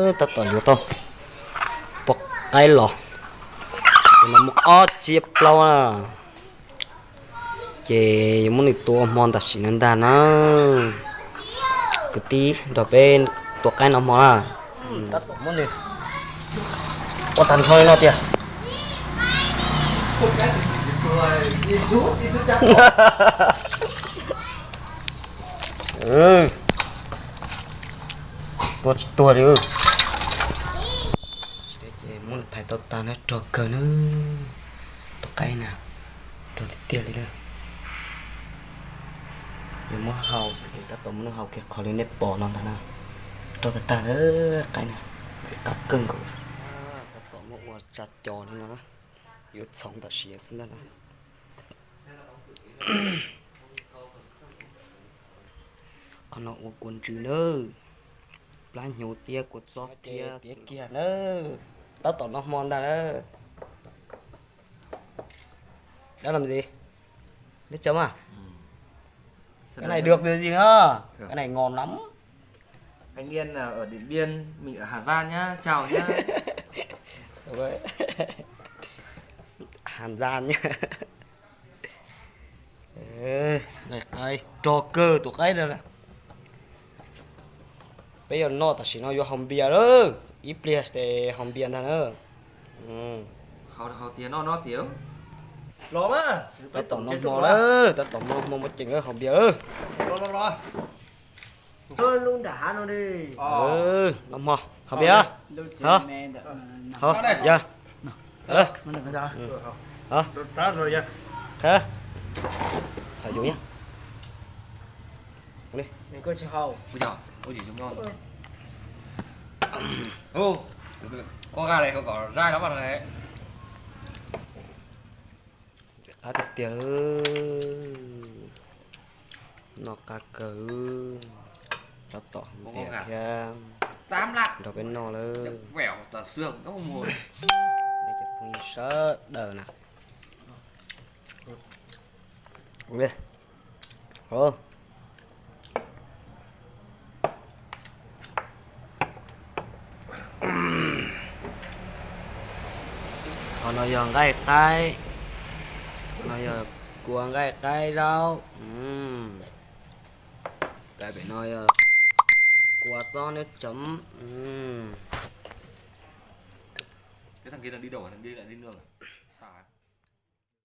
Tab tom yuav tau poj qaib los, no muaj ob txhiab plaub na, ces yuav muab nws tua ua hmo tam sim no ntag na. Kwv tij nrog peb tua qaib noj hmo na. Ua tag nrho li no tiag. Tua tsis tuag li. Ces muab phais tau tag na, rog kawg na. Tus qaib na, rog tiag tiag li na. Yuav muab hau xwb ces tab tom muab nws hau kiag qhov li nej pom no ntag na. Rog tag tag na, qaib na, qab kawg nkaus. Tab tom muab ua tsa cos li no na, yuav txhoov tam sim xwb ntag na. Qhov no ua kua ntsws nawb, plab hnyuv thiab kua txob thiab piav kiag nawb. Tab tom noj hmo ntag nawb. Đó làm gì? Biết chấm à? Cái này được điều gì nữa? Cái này ngon lắm. Anh Yên là ở Điện Biên, mình ở Hà Giang nhá, chào nhá. Hà Giang nhá. Qaib, rog kawg tus qaib no. Peb yuav noj tam sim no yuav haus npias lawm, ib pliag ces haus npias ntag na. Tab tom noj hmo lawm, tab tom noj hmo muaj ceem lawm, haus npias lawm. Noj hmo, haus npias. Yog. Thov yus nhé. Qab tiag tiag. Noj qab kawg. Tab tom thiab. Nrog peb noj lawm. Nej cov phooj ywg sawv daws na. Qhov no yog nqaij qaib, qhov no yog kua nqaij qaib zaub. Cái pem no yog kua txob neb chấm.